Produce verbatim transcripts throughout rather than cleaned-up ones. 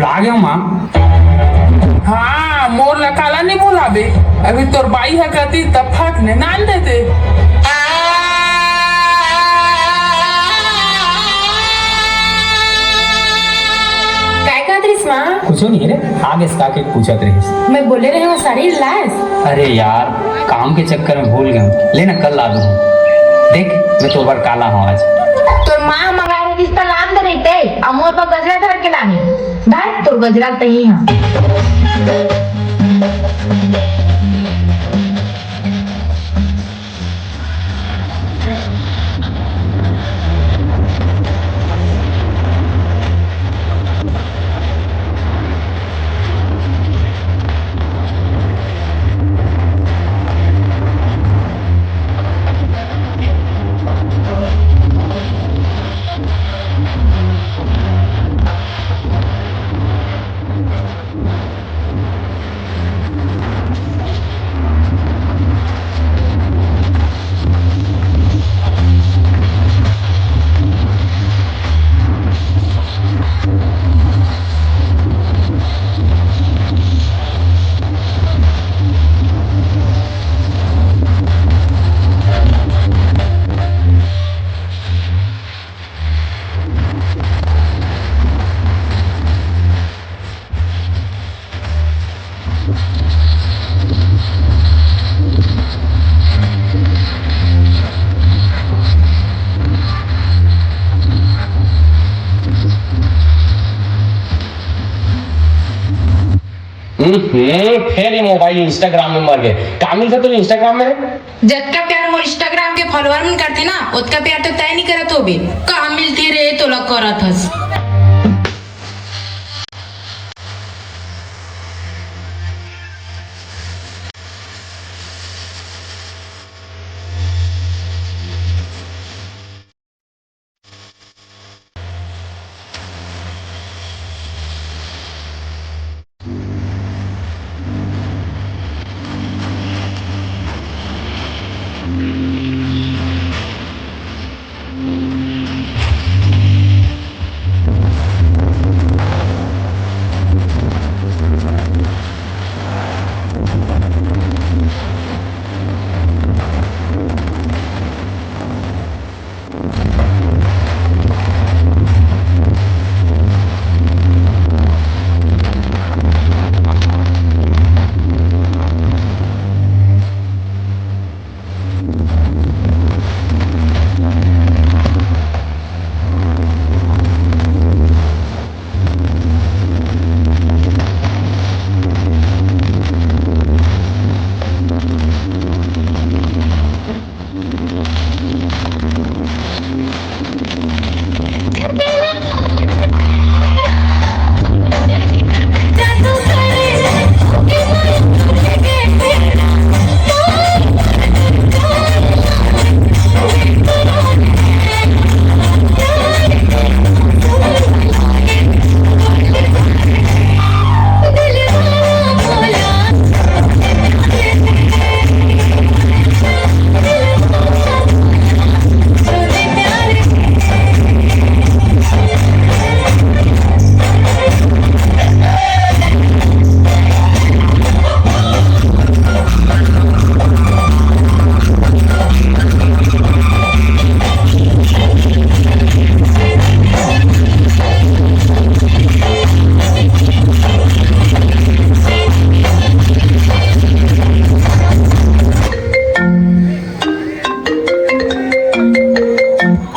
आ गया माँ। हाँ, मोर ला काला नहीं बोलाबे। अभी तोर बाई ह कती तब फट ने नान देते। काय कहत रहिस माँ? कुछो नहीं रे, आगे से काके पूछत रहिस। मैं बोले रहे हूँ सारी लाश। अरे यार, काम के चक्कर में भूल गए। ले ना, कल ला दूँ। देख, मैं तोर बर काला हूँ आज। तोर माँ मंगा रहिस त लान दे रहिते, अब मोर बर गजरा धर के लानी। धर तोर गजरा तही ह। हम्म, फेर ये मोबाइल Instagram में मर गए। का मिलता तुझे Instagram में? जतका प्यार मोर Instagram के follower मन करथे ना, ओतका प्यार तो तय नहीं करत होबे। का मिलती रे तोला करत हस?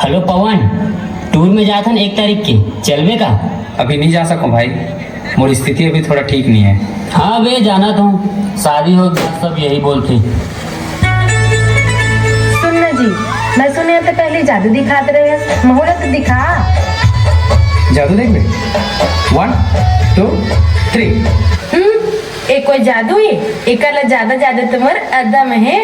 हेलो पवन, टूर में जात हन एक तारीख के, चलबे का? अभी नहीं जा सकूं भाई, मोर स्थिति अभी थोड़ा ठीक नहीं है। हाँ बे, जानत हूँ, शादी हो गया, सब यही बोलथे। सुन ना जी, मैं सुने तो पहले जादू दिखात रहे, मुहूर्त दिखा। जादू देखबे? One, two, three। हम्म, ए कोई जादू है? एकर ला ज्यादा ज्यादा तुम्हार अदम है।